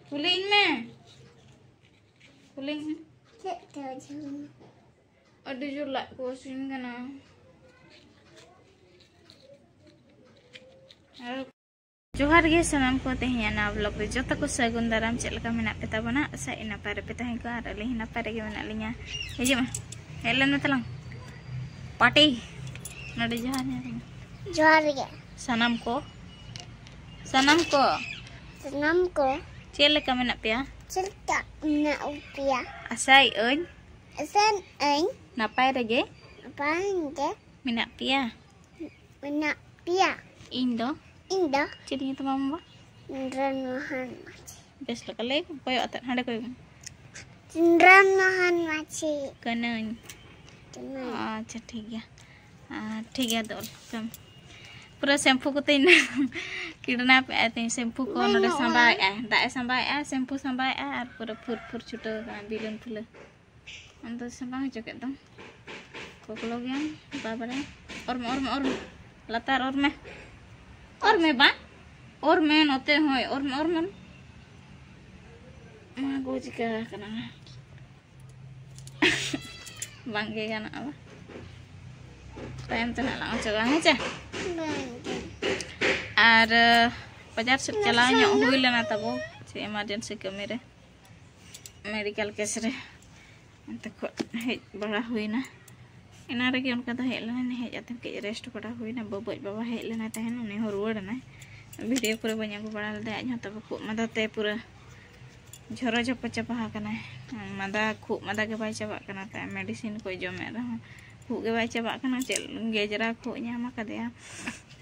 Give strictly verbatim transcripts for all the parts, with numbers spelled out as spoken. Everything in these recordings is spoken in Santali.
ᱠᱩᱞᱤᱧ ᱢᱮ, ᱠᱩᱞᱤᱧ ᱢᱮ᱾ ᱪᱮᱫ ᱛᱮ ᱚᱡᱚᱜ? ᱟᱹᱰᱤ ᱡᱳᱨ ᱞᱟᱡ ᱠᱚ ᱦᱟᱹᱥᱩᱧ ᱠᱟᱱᱟ᱾ ᱟᱨ ᱡᱚᱦᱟᱨ ᱜᱮ ᱥᱟᱱᱟᱢ ᱠᱚ, ᱛᱮᱦᱮᱧᱟᱜ ᱱᱟᱣᱟ vlog ᱨᱮ ᱡᱚᱛᱚ ᱠᱚ ᱥᱟᱹᱜᱩᱱ ᱫᱟᱨᱟᱢ᱾ ᱪᱮᱫ ᱞᱮᱠᱟ ᱢᱮᱱᱟᱜ ᱯᱮ ᱛᱟᱵᱚᱱᱟ? ᱟᱥᱟᱭᱟᱹᱧ ᱱᱟᱯᱟᱭ ᱨᱮᱯᱮ ᱛᱟᱦᱮᱸ ᱠᱚᱜᱼᱟ, ᱟᱨ ᱟᱹᱞᱤᱧ ᱦᱚᱸ ᱱᱟᱯᱟᱭ ᱨᱮᱜᱮ ᱢᱮᱱᱟᱜ ᱞᱤᱧᱟ᱾ ᱦᱤᱡᱩᱜ ᱢᱮ, ᱦᱮᱡ ᱞᱮᱱ ᱢᱮ ᱛᱟᱞᱟᱝ ᱯᱟᱴᱤ ᱱᱚᱰᱮ᱾ ᱡᱚᱦᱟᱨ ᱧᱟᱯᱟᱢ᱾ ᱡᱚᱦᱟᱨ ᱜᱮ᱾ ᱥᱟᱱᱟᱢ ᱠᱚ, ᱥᱟᱱᱟᱢ ᱠᱚ᱾ ᱥᱟᱱᱟᱢ ᱠᱚ᱾ ᱪᱮᱫ ᱞᱮᱠᱟ ᱢᱮᱱᱟᱜ ᱯᱮᱭᱟ? ᱪᱮᱫ ᱞᱮᱠᱟ ᱢᱮᱱᱟᱜ ᱯᱮᱭᱟ? ᱟᱥᱟᱭᱮᱫ ᱟᱹᱧ᱾ ᱟᱥᱟᱭᱮᱫ ᱟᱹᱧ᱾ ᱱᱟᱯᱟᱭ ᱨᱮᱜᱮ᱾ ᱱᱟᱯᱟᱭ ᱨᱮᱜᱮ᱾ ᱢᱮᱱᱟᱜ ᱯᱮᱭᱟ᱾ ᱢᱮᱱᱟᱜ ᱯᱮᱭᱟ᱾ ᱤᱧ ᱫᱚ᱾ ᱤᱧ ᱫᱚ᱾ ᱪᱮᱫ ᱤᱧ ᱢᱮᱛᱟᱢᱟ ᱵᱟᱵᱟ? ᱪᱚᱱᱫᱨᱚ ᱢᱳᱦᱚᱱ ᱢᱟᱹᱡᱷᱤ᱾ ᱵᱮᱥ ᱞᱮᱠᱟ ᱞᱟᱹᱭ, ᱠᱚᱭᱚᱜ ᱟᱛᱮᱫ ᱦᱟᱸᱰᱮ ᱠᱚᱭᱚᱜ ᱢᱮ᱾ ᱪᱚᱱᱫᱨᱚ ᱢᱳᱦᱚᱱ ᱢᱟᱹᱡᱷᱤ᱾ ᱠᱟᱹᱱᱟᱹᱧ᱾ ᱠᱟᱹᱱᱟᱹᱧ᱾ ᱟᱪᱪᱷᱟ, ᱴᱷᱤᱠ ᱜᱮᱭᱟ᱾ ᱟᱨ ᱴᱷᱤᱠ ᱜᱮᱭᱟ, ᱫᱚᱞ ᱠᱟᱢ᱾ ᱯᱩᱨᱟᱹ shampoo ᱠᱚᱛᱮᱧ kidnap ᱮᱫᱼᱟ ᱛᱤᱧ᱾ shampoo ᱠᱚ ᱵᱟᱹᱧ ᱱᱚᱰᱮ ᱢᱮᱱᱟ᱾ ᱥᱟᱸᱵᱟᱣᱮᱫᱼᱟᱭ, ᱫᱟᱜ ᱮ ᱥᱟᱸᱵᱟᱣᱮᱫᱼᱟ, shampoo ᱥᱟᱸᱵᱟᱣᱮᱫᱼᱟ, ᱟᱨ ᱯᱩᱨᱟᱹ ᱯᱷᱩᱨ ᱯᱷᱩᱨ ᱪᱷᱩᱴᱟᱹᱣ ᱟᱠᱟᱱᱟ ᱵᱤᱞᱚᱱ ᱯᱷᱩᱞᱟᱹ᱾ ᱟᱢ ᱫᱚ ᱥᱟᱸᱵᱟᱣ ᱦᱚᱪᱚ ᱠᱮᱫ ᱫᱚᱢ᱾ ᱠᱚᱠᱞᱚ ᱜᱮᱭᱟᱢ, ᱵᱟᱵᱟᱨᱮ᱾ ᱚᱨ ᱢᱮ, ᱚᱨ ᱢᱮ, ᱚᱨ ᱢᱮ᱾ ᱞᱟᱛᱟᱨ ᱚᱨ ᱢᱮ᱾ ᱚᱨ ᱢᱮ ᱵᱟᱝ? ᱚᱨ ᱢᱮ ᱱᱚᱛᱮ ᱦᱚᱸᱭ, ᱚᱨ ᱢᱮ, ᱚᱨ ᱢᱮ᱾ ᱚᱱᱟ ᱠᱚ ᱪᱤᱠᱟᱹ ᱟᱠᱟᱱᱟ? ᱵᱟᱝᱜᱮ ᱜᱟᱱᱚᱜᱼᱟ ᱵᱟ᱾ ᱛᱟᱭᱚᱢ ᱛᱮ ᱱᱟᱜ ᱞᱟᱝ ᱚᱪᱚᱜᱟ, ᱦᱮᱸ ᱪᱮ? ᱵᱟᱝ᱾ ᱟᱨ, ᱵᱟᱡᱟᱨ ᱥᱮᱫ ᱪᱟᱞᱟᱣ ᱧᱚᱜ ᱦᱩᱭ ᱞᱮᱱᱟ ᱛᱟᱵᱚ, ᱪᱮ emergency ᱠᱟᱹᱢᱤ ᱨᱮ, medical case ᱨᱮ᱾ ᱚᱱᱛᱮ ᱠᱷᱚᱱ ᱦᱮᱡ ᱵᱟᱲᱟ ᱦᱩᱭᱱᱟ᱾ ᱮᱱᱟᱝ ᱨᱮᱜᱮ ᱚᱱᱠᱟ ᱫᱚ ᱦᱮᱡ ᱞᱮᱱᱟᱭ, ᱦᱮᱡ ᱠᱟᱛᱮ ᱠᱟᱹᱡ rest ᱵᱟᱲᱟ ᱦᱩᱭᱱᱟ᱾ ᱵᱟᱹᱵᱩᱡ ᱵᱟᱵᱟ ᱦᱮᱡ ᱞᱮᱱᱟᱭ ᱛᱟᱦᱮᱱ, ᱩᱱᱤ ᱦᱚᱸ ᱨᱩᱣᱟᱹᱲ ᱮᱱᱟᱭ᱾ video ᱠᱚᱨᱮ ᱵᱟᱹᱧ ᱟᱹᱜᱩ ᱵᱟᱲᱟ ᱞᱮᱫᱟ᱾ ᱟᱡ ᱦᱚᱸ ᱛᱟᱵᱚ ᱠᱷᱩᱜ ᱢᱟᱸᱫᱟ ᱛᱮ ᱯᱩᱨᱟᱹ ᱡᱷᱚᱨᱚ ᱡᱷᱚᱯᱚ ᱪᱟᱵᱟ ᱟᱠᱟᱱᱟᱭ᱾ ᱢᱟᱸᱫᱟ, ᱠᱷᱩᱜ ᱢᱟᱸᱫᱟ ᱜᱮ ᱵᱟᱭ ᱪᱟᱵᱟᱜ ᱠᱟᱱᱟ ᱛᱟᱭ᱾ medicine ᱠᱚᱭ ᱡᱚᱢᱮᱫ ᱨᱮᱦᱚᱸ ᱠᱷᱩᱜ ᱜᱮ ᱵᱟᱭ ᱪᱟᱵᱟᱜ ᱠᱟᱱᱟ᱾ ᱪᱮᱫ ᱜᱮᱡᱽᱨᱟ ᱠᱷᱩᱜ ᱧᱟᱢ ᱟᱠᱟᱫᱮᱭᱟ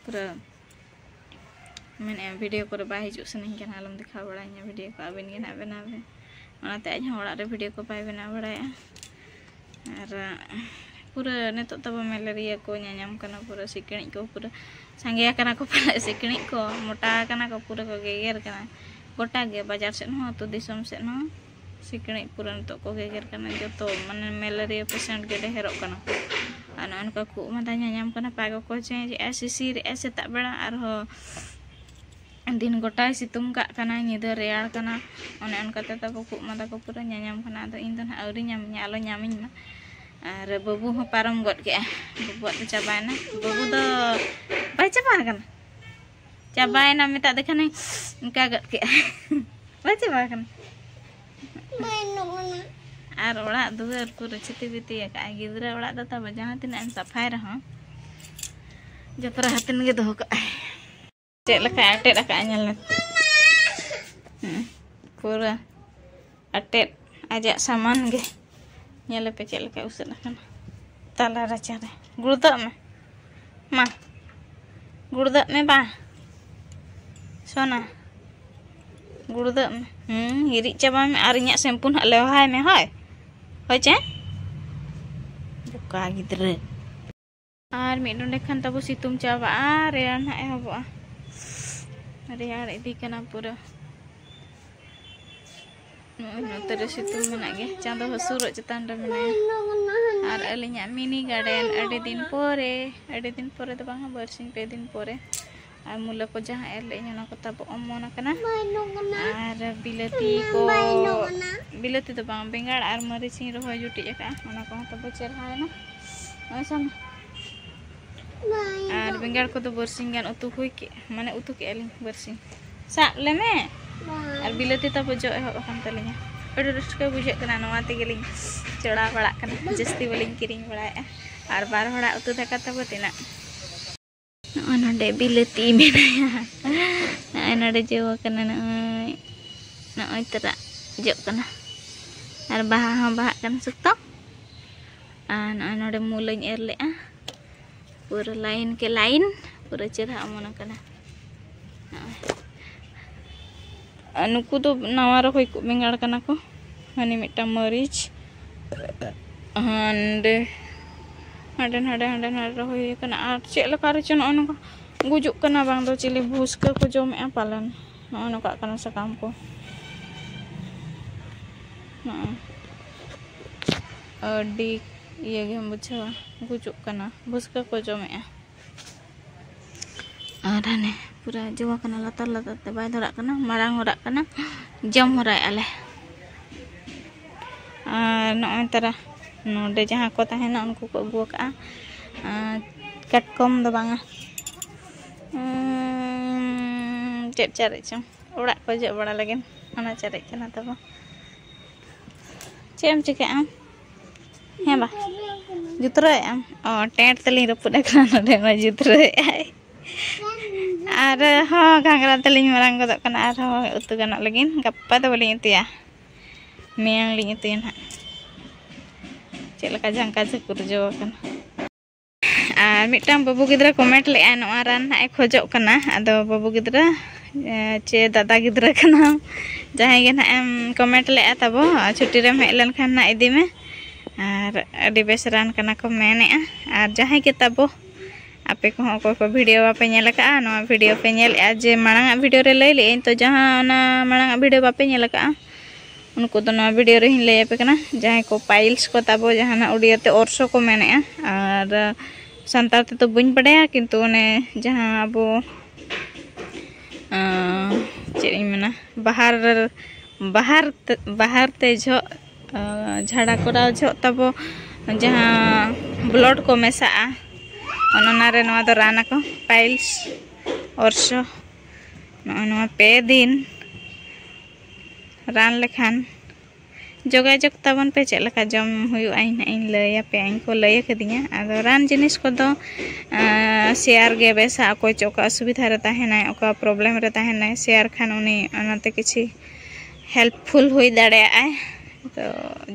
ᱯᱩᱨᱟᱹ᱾ ᱢᱮᱱᱮᱫᱼᱟ, video ᱠᱚᱨᱮ ᱵᱟᱭ ᱦᱤᱡᱩᱜ ᱥᱟᱱᱟᱧ ᱠᱟᱱᱟ, ᱟᱞᱚᱢ ᱫᱮᱠᱷᱟᱣ ᱵᱟᱲᱟᱧᱟ video ᱠᱚ, ᱟᱹᱵᱤᱱ ᱜᱮ ᱱᱟᱦᱟᱜ ᱵᱮᱱᱟᱣ ᱵᱤᱱ᱾ ᱚᱱᱟᱛᱮ ᱟᱡ ᱦᱚᱸ ᱚᱲᱟᱜ ᱨᱮ video ᱠᱚ ᱵᱟᱭ ᱵᱮᱱᱟᱣ ᱵᱟᱲᱟᱭᱮᱫᱼᱟ᱾ ᱟᱨ ᱯᱩᱨᱟᱹ ᱱᱤᱛᱚᱜ ᱛᱟᱵᱚ malaria ᱠᱚ ᱧᱟᱧᱟᱢ ᱠᱟᱱᱟ, ᱯᱩᱨᱟᱹ ᱥᱤᱠᱲᱤᱡ ᱠᱚ ᱯᱩᱨᱟᱹ ᱥᱟᱸᱜᱮ ᱟᱠᱟᱱᱟ ᱠᱚ, ᱯᱟᱞᱮ ᱥᱤᱠᱲᱤᱡ ᱠᱚ ᱢᱚᱴᱟ ᱟᱠᱟᱱᱟ ᱠᱚ, ᱯᱩᱨᱟᱹ ᱠᱚ ᱜᱮᱜᱮᱨ ᱠᱟᱱᱟ ᱜᱚᱴᱟ ᱜᱮ, ᱵᱟᱡᱟᱨ ᱥᱮᱫ ᱦᱚᱸ, ᱟᱹᱛᱩ ᱫᱤᱥᱚᱢ ᱥᱮᱫ ᱦᱚᱸ᱾ ᱥᱤᱠᱲᱤᱡ ᱯᱩᱨᱟᱹ ᱱᱤᱛᱚᱜ ᱠᱚ ᱜᱮᱜᱮᱨ ᱠᱟᱱᱟ ᱡᱚᱛᱚ, ᱢᱟᱱᱮ malaria patient ᱜᱮ ᱰᱷᱮᱨᱚᱜ ᱠᱟᱱᱟ᱾ ᱟᱨ ᱱᱚᱜᱼᱚ ᱱᱚᱝᱠᱟ ᱠᱷᱩᱜ ᱢᱟᱸᱫᱟ ᱧᱟᱧᱟᱢ ᱠᱟᱱᱟ, ᱯᱟᱜᱽ ᱠᱚ change ᱮᱜᱼᱟ, ᱥᱤᱥᱤᱨ ᱮᱜᱼᱟ ᱥᱮᱛᱟᱜ ᱵᱮᱲᱟ, ᱟᱨᱦᱚᱸ ᱫᱤᱱ ᱜᱚᱴᱟᱭ ᱥᱤᱛᱩᱝ ᱠᱟᱜ ᱠᱟᱱᱟ, ᱧᱤᱫᱟᱹ ᱨᱮᱭᱟᱲ ᱠᱟᱱᱟ, ᱚᱱᱮ ᱚᱱᱠᱟ ᱛᱮ ᱛᱟᱵᱚ ᱠᱷᱩᱜ ᱢᱟᱸᱫᱟ ᱠᱚ ᱯᱩᱨᱟᱹ ᱧᱟᱧᱟᱢ ᱠᱟᱱᱟ᱾ ᱟᱫᱚ ᱤᱧ ᱫᱚ ᱱᱟᱦᱟᱜ ᱟᱹᱣᱨᱤ ᱧᱟᱢᱤᱧᱟ, ᱟᱞᱚ ᱧᱟᱢᱤᱧ ᱢᱟ᱾ ᱟᱨ ᱵᱟᱹᱵᱩ ᱦᱚᱸ ᱯᱟᱨᱚᱢ ᱜᱚᱫ ᱠᱮᱜᱼᱟᱭ, ᱵᱟᱹᱵᱩᱣᱟᱜ ᱫᱚ ᱪᱟᱵᱟᱭᱮᱱᱟ᱾ ᱵᱟᱹᱵᱩ ᱫᱚ ᱵᱟᱭ ᱪᱟᱵᱟ ᱟᱠᱟᱱᱟ, ᱪᱟᱵᱟᱭᱮᱱᱟ ᱢᱮᱛᱟᱜ ᱫᱮ ᱠᱷᱟᱱᱤᱧ ᱚᱱᱠᱟ ᱜᱚᱫ ᱠᱮᱜᱼᱟ᱾ ᱵᱟᱭ ᱪᱟᱵᱟ ᱟᱠᱟᱱᱟ᱾ ᱟᱨ ᱚᱲᱟᱜ ᱫᱩᱣᱟᱹᱨ ᱯᱩᱨᱟᱹ ᱪᱷᱤᱛᱤ ᱵᱤᱛᱤ ᱟᱠᱟᱜᱼᱟᱭ᱾ ᱜᱤᱫᱽᱨᱟᱹ ᱚᱲᱟᱜ ᱫᱚ ᱛᱟᱵᱚ ᱡᱟᱦᱟᱸ ᱛᱤᱱᱟᱹᱜ ᱮᱢ ᱥᱟᱯᱷᱟᱭ ᱨᱮᱦᱚᱸ ᱡᱚᱛᱨᱟ ᱦᱟᱛᱮᱱ ᱜᱮ ᱫᱚᱦᱚ ᱠᱟᱜᱼᱟᱭ᱾ ᱪᱮᱫ ᱞᱮᱠᱟᱭ ᱟᱴᱮᱫ ᱟᱠᱟᱫᱼᱟ ᱧᱮᱞ ᱢᱮ᱾ ᱦᱩᱸ, ᱯᱩᱨᱟᱹ ᱟᱴᱮᱫ ᱟᱡᱟᱜ ᱥᱟᱢᱟᱱ ᱜᱮ᱾ ᱧᱮᱞᱮᱯᱮ ᱪᱮᱫ ᱞᱮᱠᱟ ᱩᱥᱟᱹᱫ ᱟᱠᱟᱱᱟ ᱛᱟᱞᱟ ᱨᱟᱪᱟᱨᱮ᱾ ᱜᱩᱲᱫᱟᱹᱜ ᱢᱮ ᱢᱟ, ᱜᱩᱲᱫᱟᱹᱜ ᱢᱮ ᱵᱟ ᱥᱳᱱᱟ, ᱜᱩᱲᱫᱟᱹᱜ ᱢᱮ᱾ ᱦᱩᱸ, ᱦᱤᱨᱤᱡ ᱪᱟᱵᱟᱭ ᱢᱮ ᱟᱨ ᱤᱧᱟᱹᱜ ᱥᱮᱢᱯᱩ ᱱᱟᱦᱟᱜ ᱞᱮᱣᱦᱟᱭ ᱢᱮ, ᱦᱳᱭ ᱦᱳᱭ ᱪᱮ? ᱵᱚᱠᱟ ᱜᱤᱫᱽᱨᱟᱹ᱾ ᱟᱨ ᱢᱤᱫ ᱰᱚᱸᱰᱮ ᱠᱷᱟᱱ ᱛᱟᱵᱚ ᱥᱤᱛᱩᱝ ᱪᱟᱵᱟᱜᱼᱟ, ᱨᱮᱭᱟᱲ ᱱᱟᱦᱟᱜ ᱮᱦᱚᱵᱚᱜᱼᱟ᱾ ᱨᱮᱭᱟᱲ ᱤᱫᱤ ᱠᱟᱱᱟ ᱯᱩᱨᱟᱹ᱾ ᱱᱚᱜᱼᱚᱭ ᱱᱚᱛᱮ ᱨᱮ ᱥᱤᱛᱩᱝ ᱢᱮᱱᱟᱜ ᱜᱮ, ᱪᱟᱸᱫᱚ ᱦᱟᱹᱥᱩᱨᱚᱜ ᱪᱮᱛᱟᱱ ᱨᱮ ᱢᱮᱱᱟᱭᱟ᱾ ᱟᱨ ᱟᱹᱞᱤᱧᱟᱜ ᱢᱤᱱᱤ ᱜᱟᱨᱰᱮᱱ ᱟᱹᱰᱤ ᱫᱤᱱ ᱯᱚᱨᱮ, ᱟᱹᱰᱤ ᱫᱤᱱ ᱯᱚᱨᱮ ᱫᱚ ᱵᱟᱝᱟ, ᱵᱟᱨᱥᱤᱧ ᱯᱮ ᱫᱤᱱ ᱯᱚᱨᱮ᱾ ᱟᱨ ᱢᱩᱞᱟᱹ ᱠᱚ ᱡᱟᱦᱟᱸ ᱮᱨ ᱞᱮᱫ ᱤᱧ, ᱚᱱᱟ ᱠᱚ ᱛᱟᱵᱚ ᱚᱢᱚᱱ ᱟᱠᱟᱱᱟ᱾ ᱟᱨ ᱵᱤᱞᱟᱹᱛᱤ ᱠᱚ, ᱵᱤᱞᱟᱹᱛᱤ ᱫᱚ ᱵᱟᱝ, ᱵᱮᱸᱜᱟᱲ ᱟᱨ ᱢᱟᱹᱨᱤᱪ ᱤᱧ ᱨᱚᱦᱚᱭ ᱡᱩᱴᱤᱡ ᱟᱠᱟᱫᱼᱟ, ᱚᱱᱟ ᱠᱚᱦᱚᱸ ᱛᱟᱵᱚ ᱪᱮᱨᱦᱟᱭᱮᱱᱟ᱾ ᱱᱚᱜᱼᱚᱭ ᱥᱟᱢ-, ᱟᱨ ᱵᱮᱸᱜᱟᱲ ᱠᱚᱫᱚ ᱵᱟᱨᱥᱤᱧ ᱜᱟᱱ ᱩᱛᱩ ᱦᱩᱭ ᱠᱮᱫ, ᱢᱟᱱᱮ ᱩᱛᱩ ᱠᱮᱫᱼᱟ ᱞᱤᱧ ᱵᱟᱨᱥᱤᱧ᱾ ᱥᱟᱵ ᱞᱮᱢᱮ᱾ ᱟᱨ ᱵᱤᱞᱟᱹᱛᱤ ᱛᱟᱵᱚ ᱡᱚ ᱮᱦᱚᱵ ᱟᱠᱟᱱ ᱛᱟᱹᱞᱤᱧᱟ᱾ ᱟᱹᱰᱤ ᱨᱟᱹᱥᱠᱟᱹ ᱵᱩᱡᱷᱟᱹᱜ ᱠᱟᱱᱟ, ᱱᱚᱣᱟ ᱛᱮᱜᱮᱞᱤᱧ ᱪᱚᱲᱟᱣ ᱵᱟᱲᱟᱜ ᱠᱟᱱᱟ, ᱡᱟᱹᱥᱛᱤ ᱵᱟᱹᱞᱤᱧ ᱠᱤᱨᱤᱧ ᱵᱟᱲᱟᱭᱮᱫᱼᱟ᱾ ᱟᱨ ᱵᱟᱨ ᱦᱚᱲᱟᱜ ᱩᱛᱩ ᱫᱟᱠᱟ ᱛᱟᱵᱚ ᱛᱤᱱᱟᱹᱜ? ᱱᱚᱜᱼᱚᱭ ᱱᱚᱰᱮ ᱵᱤᱞᱟᱹᱛᱤ ᱢᱮᱱᱟᱭᱟ᱾ ᱱᱚᱜᱼᱚᱭ ᱱᱚᱰᱮ ᱡᱚ ᱟᱠᱟᱱᱟ, ᱱᱚᱜᱼᱚᱭ, ᱱᱚᱜᱼᱚᱭ ᱛᱚᱨᱟ ᱡᱚᱜ ᱠᱟᱱᱟ᱾ ᱟᱨ ᱵᱟᱦᱟ ᱦᱚᱸ ᱵᱟᱦᱟᱜ ᱠᱟᱱᱟ ᱥᱚᱠᱛᱚ᱾ ᱟᱨ ᱱᱚᱜᱼᱚᱭ ᱱᱚᱰᱮ ᱢᱩᱞᱟᱹᱧ ᱮᱨ ᱞᱮᱜᱼᱟ, ᱯᱩᱨᱟᱹ ᱞᱟᱭᱤᱱ ᱠᱮ ᱞᱟᱭᱤᱱ ᱯᱩᱨᱟᱹ ᱪᱮᱨᱦᱟ ᱚᱢᱚᱱ ᱟᱠᱟᱱᱟ᱾ ᱱᱚᱜᱼᱚᱭ᱾ ᱟᱨ ᱱᱩᱠᱩ ᱫᱚ ᱱᱟᱣᱟ ᱨᱚᱦᱚᱭ ᱠᱚ ᱵᱮᱸᱜᱟᱲ ᱠᱟᱱᱟ ᱠᱚ᱾ ᱦᱟᱹᱱᱤ ᱢᱤᱫᱴᱟᱝ ᱢᱟᱹᱨᱤᱪ, ᱦᱟᱸᱰᱮ, ᱦᱟᱸᱰᱮ ᱱᱟᱰᱮ, ᱦᱟᱸᱰᱮ ᱱᱟᱰᱮ ᱨᱚᱦᱚᱭ ᱦᱩᱭ ᱟᱠᱟᱱᱟ᱾ ᱟᱨ ᱪᱮᱫ ᱞᱮᱠᱟ ᱨᱮᱪᱚ ᱱᱚᱜᱼᱚᱭ ᱱᱚᱝᱠᱟ ᱜᱩᱡᱩᱜ ᱠᱟᱱᱟ, ᱵᱟᱝ ᱫᱚ ᱪᱤᱞᱤ ᱵᱷᱩᱥᱠᱟᱹ ᱠᱚ ᱡᱚᱢᱮᱜᱼᱟ ᱯᱟᱞᱮᱱ, ᱱᱚᱜᱼᱚᱭ ᱱᱚᱝᱠᱟᱜ ᱠᱟᱱᱟ ᱥᱟᱠᱟᱢ ᱠᱚ᱾ ᱱᱚᱜᱼᱚᱭ ᱟᱹᱰᱤ ᱤᱭᱟᱹ ᱜᱮᱢ ᱵᱩᱡᱷᱟᱹᱣᱟ, ᱜᱩᱡᱩᱜ ᱠᱟᱱᱟ, ᱵᱷᱩᱥᱠᱟᱹ ᱠᱚ ᱡᱚᱢᱮᱜᱼᱟ᱾ ᱟᱨ ᱦᱟᱱᱮ ᱯᱩᱨᱟᱹ ᱡᱚ ᱟᱠᱟᱱᱟ, ᱞᱟᱛᱟᱨ ᱞᱟᱛᱟᱨ ᱛᱮ ᱵᱟᱭ ᱫᱷᱚᱨᱟᱜ ᱠᱟᱱᱟ, ᱢᱟᱨᱟᱝ ᱦᱚᱨᱟᱜ ᱠᱟᱱᱟ, ᱡᱚᱢ ᱦᱚᱨᱟᱭᱮᱫᱼᱟ ᱞᱮ᱾ ᱟᱨ ᱱᱚᱜᱼᱚᱭ ᱛᱟᱨᱟ ᱱᱚᱰᱮ ᱡᱟᱦᱟᱸ ᱠᱚ ᱛᱟᱦᱮᱱᱟ, ᱩᱱᱠᱩ ᱠᱚ ᱟᱹᱜᱩ ᱟᱠᱟᱫᱼᱟ᱾ ᱟᱨ ᱠᱟᱴᱠᱚᱢ ᱫᱚ ᱵᱟᱝᱟ, ᱩᱸ, ᱪᱮᱫ ᱪᱟᱨᱮᱡ ᱪᱚᱝ, ᱚᱲᱟᱜ ᱠᱚ ᱡᱚᱜ ᱵᱟᱲᱟ ᱞᱟᱹᱜᱤᱫ ᱚᱱᱟ ᱪᱟᱨᱮᱡ ᱠᱟᱱᱟ ᱛᱟᱵᱚ᱾ ᱪᱮᱫ ᱮᱢ ᱪᱤᱠᱟᱹᱜᱼᱟ? ᱦᱮᱸ ᱵᱟ, ᱡᱩᱛᱨᱟᱹᱣᱮᱫ ᱟᱢ? ᱚ, ᱴᱮᱸᱴ ᱛᱮᱞᱤᱧ ᱨᱟᱹᱯᱩᱫ ᱟᱠᱟᱱᱟ, ᱱᱚᱰᱮ ᱢᱟ ᱡᱩᱛᱨᱟᱹᱣᱮᱫ ᱟᱭ᱾ ᱟᱨᱦᱚᱸ ᱜᱷᱟᱸᱜᱽᱨᱟ ᱛᱮᱞᱤᱧ ᱢᱟᱨᱟᱝ ᱜᱚᱫᱚᱜ ᱠᱟᱱᱟ, ᱟᱨᱦᱚᱸ ᱩᱛᱩ ᱜᱟᱱᱚᱜ ᱞᱟᱹᱜᱤᱫ᱾ ᱜᱟᱯᱟ ᱫᱚ ᱵᱟᱹᱞᱤᱧ ᱩᱛᱩᱭᱟ, ᱢᱮᱭᱟᱝ ᱞᱤᱧ ᱩᱛᱩᱭᱟ ᱱᱟᱦᱟᱜ᱾ ᱪᱮᱫ ᱞᱮᱠᱟ ᱡᱷᱟᱝᱠᱟ ᱡᱷᱟᱹᱠᱩᱨ ᱡᱚ ᱟᱠᱟᱱᱟ᱾ ᱟᱨ ᱢᱤᱫᱴᱟᱝ ᱵᱟᱹᱵᱩ ᱜᱤᱫᱽᱨᱟᱹ ᱠᱚᱢᱮᱱᱴ ᱞᱮᱫᱼᱟᱭ, ᱱᱚᱣᱟ ᱨᱟᱱ ᱱᱟᱦᱟᱜ ᱮ ᱠᱷᱚᱡᱚᱜ ᱠᱟᱱᱟ᱾ ᱟᱫᱚ ᱵᱟᱹᱵᱩ ᱜᱤᱫᱽᱨᱟᱹ, ᱮ, ᱪᱮ ᱫᱟᱫᱟ ᱜᱤᱫᱽᱨᱟᱹ ᱠᱟᱱᱟᱢ, ᱡᱟᱦᱟᱸᱭ ᱜᱮ ᱱᱟᱦᱟᱜ ᱮᱢ ᱠᱚᱢᱮᱱᱴ ᱞᱮᱫᱼᱟ ᱛᱟᱵᱚ, ᱟᱨ ᱪᱷᱩᱴᱤ ᱨᱮᱢ ᱦᱮᱡ ᱞᱮᱱᱠᱷᱟᱱ ᱱᱟᱦᱟᱜ ᱤᱫᱤ ᱢᱮ᱾ ᱟᱨ ᱟᱹᱰᱤ ᱵᱮᱥ ᱨᱟᱱ ᱠᱟᱱᱟ ᱠᱚ ᱢᱮᱱᱮᱫᱼᱟ᱾ ᱟᱨ ᱡᱟᱦᱟᱸᱭ ᱜᱮ ᱛᱟᱵᱚ, ᱟᱯᱮ ᱠᱚᱦᱚᱸ ᱚᱠᱚᱭ ᱠᱚ ᱵᱷᱤᱰᱤᱭᱳ ᱵᱟᱯᱮ ᱧᱮᱞ ᱟᱠᱟᱫᱼᱟ, ᱱᱚᱣᱟ ᱵᱷᱤᱰᱤᱭᱳ ᱯᱮ ᱧᱮᱞᱮᱫᱼᱟ, ᱡᱮ ᱢᱟᱲᱟᱝᱟᱜ ᱵᱷᱤᱰᱤᱭᱳ ᱨᱮ ᱞᱟᱹᱭ ᱞᱮᱫ ᱟᱹᱧ, ᱛᱚ ᱡᱟᱦᱟᱸ ᱚᱱᱟ ᱢᱟᱲᱟᱝᱟᱜ ᱵᱷᱤᱰᱤᱭᱳ ᱵᱟᱯᱮ ᱧᱮᱞ ᱟᱠᱟᱫᱼᱟ, ᱩᱱᱠᱩ ᱫᱚ ᱱᱚᱣᱟ ᱵᱷᱤᱰᱤᱭᱳ ᱨᱮ ᱤᱧ ᱞᱟᱹᱭ ᱟᱯᱮ ᱠᱟᱱᱟ᱾ ᱡᱟᱦᱟᱸᱭ ᱠᱚ ᱯᱟᱭᱤᱞᱥ ᱠᱚ ᱛᱟᱵᱚ, ᱡᱟᱦᱟᱱᱟᱜ ᱩᱰᱤᱭᱟ ᱛᱮ ᱚᱨᱥᱚ ᱠᱚ ᱢᱮᱱᱮᱫᱼᱟ, ᱟᱨ ᱥᱟᱱᱛᱟᱲ ᱛᱮᱫᱚ ᱵᱟᱹᱧ ᱵᱟᱰᱟᱭᱟ, ᱠᱤᱱᱛᱩ ᱚᱱᱮ ᱡᱟᱦᱟᱸ ᱟᱵᱚ, ᱟᱸ, ᱪᱮᱫ ᱤᱧ ᱢᱮᱱᱟ, ᱵᱟᱦᱟᱨ, ᱵᱟᱦᱟᱨ ᱛᱮ, ᱵᱟᱦᱟᱨ ᱛᱮ ᱡᱚᱦᱚᱜ, ᱟᱸ, ᱡᱷᱟᱲᱟ ᱠᱚᱨᱟᱣ ᱡᱚᱦᱚᱜ ᱛᱟᱵᱚ ᱡᱟᱦᱟᱸ ᱵᱞᱚᱰ ᱠᱚ ᱢᱮᱥᱟᱜᱼᱟ, ᱚᱱ ᱚᱱᱟ ᱨᱮ ᱱᱚᱣᱟ ᱫᱚ ᱨᱟᱱ ᱟᱠᱚ, ᱯᱟᱭᱤᱞᱥ, ᱚᱨᱥᱚ᱾ ᱱᱚᱜᱼᱚᱭ ᱱᱚᱣᱟ ᱯᱮ ᱫᱤᱱ ᱨᱟᱱ ᱞᱮᱠᱷᱟᱱ ᱡᱳᱜᱟᱡᱳᱜᱽ ᱛᱟᱵᱚᱱ ᱯᱮ, ᱪᱮᱫ ᱞᱮᱠᱟ ᱡᱚᱢ ᱦᱩᱭᱩᱜᱼᱟ, ᱤᱧ ᱱᱟᱜ ᱤᱧ ᱞᱟᱹᱭ ᱟᱯᱮᱭᱟ, ᱤᱧ ᱠᱚ ᱞᱟᱹᱭ ᱟᱠᱟᱫᱤᱧᱟ᱾ ᱟᱫᱚ ᱨᱟᱱ ᱡᱤᱱᱤᱥ ᱠᱚᱫᱚ, ᱟᱸ, ᱥᱮᱭᱟᱨ ᱜᱮ ᱵᱮᱥᱟ᱾ ᱚᱠᱚᱭ ᱪᱚ ᱚᱠᱟ ᱚᱥᱩᱵᱤᱫᱷᱟ ᱨᱮ ᱛᱟᱦᱮᱱᱟᱭ, ᱚᱠᱟ ᱯᱨᱚᱵᱞᱮᱢ ᱨᱮ ᱛᱟᱦᱮᱱᱟᱭ, ᱥᱮᱭᱟᱨ ᱠᱷᱟᱱ ᱩᱱᱤ ᱚᱱᱟᱛᱮ ᱠᱤᱪᱷᱤ ᱦᱮᱞᱯᱯᱷᱩᱞ ᱦᱩᱭ ᱫᱟᱲᱮᱭᱟᱜᱼᱟᱭ᱾ ᱛᱚ